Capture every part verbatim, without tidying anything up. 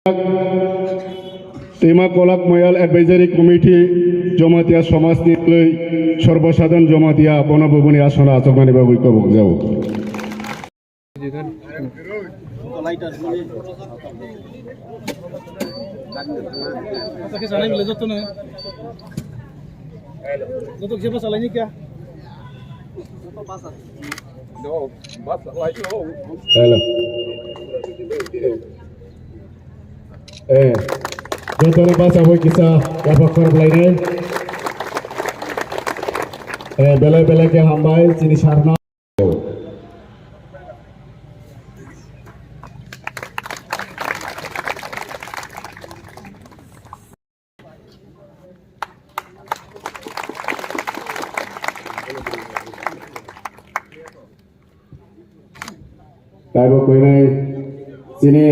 Twima Kolak Moyal Advisory Committee Jamatia Somajni twi Sarbo Sadharan Jamatia bono bubuni asona achuknani bagwi kobokjago. Hello. Eh, jotono bachai kisa yapha khorok lainai. Eh, belai belai khe hambai chini sarno. Taibo koinai chini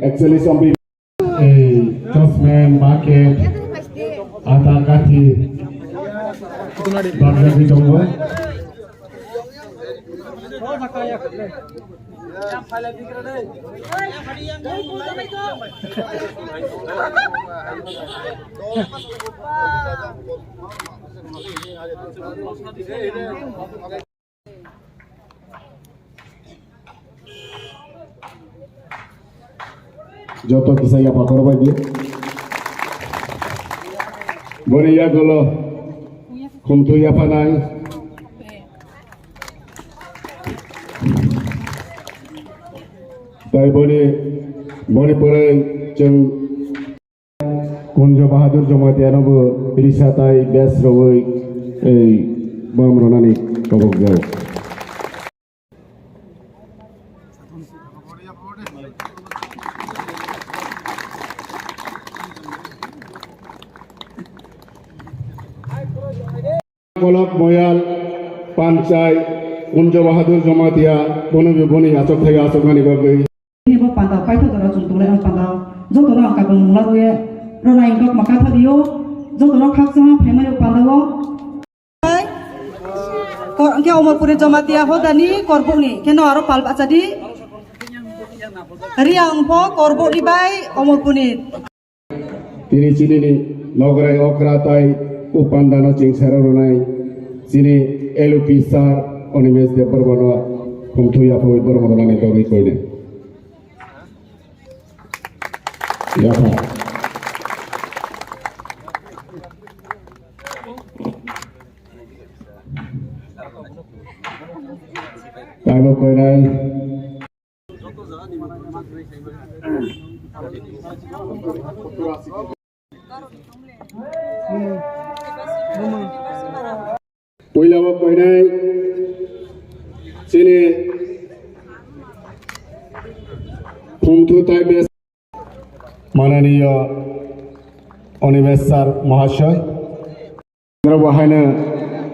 actually sompi. Ei, chosmen, bucket, ata, kathi, barjagwi tongo. Joto kisa yapha khorok bai di. Boni yagulo khumthu yaphanai. Tai boni, boni pore chwng Kunjo Bahadur Jamatia no bo risa tai bes rogwi ei bom ronani kobok jago. Kolok Moyal Panchai Kunjo Bahadur Jamatia bono boni achok thai achok nani bagwi. Ni bo panda paitha jora chung tole ang panda joto no ang kabang mula roye rona ingkok maka tha dio joto no khaksa ha phaimai o panda o. Ko-, hwnkhe Omorpuri Jamatia hodani Korbukni, hwnkhe no aro pal bachadi. Riya wngpho Korbukni bai Omorpurni. Tini chini ni nograi okra tai upandano chingsaro rwnai chini L P sir Animesh Debbarmano khumthu yaphagwi borok rwnani bagwi koine. Yapha. Taibo koinai. Puila bo koinai chini khumthu tai bes mananiya Animesh sir mahashoy. Norok bo haino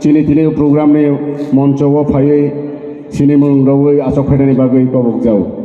chini tini program ni moncho o phaiwi chini mung rogwi achok phainani bagwi kobok jago.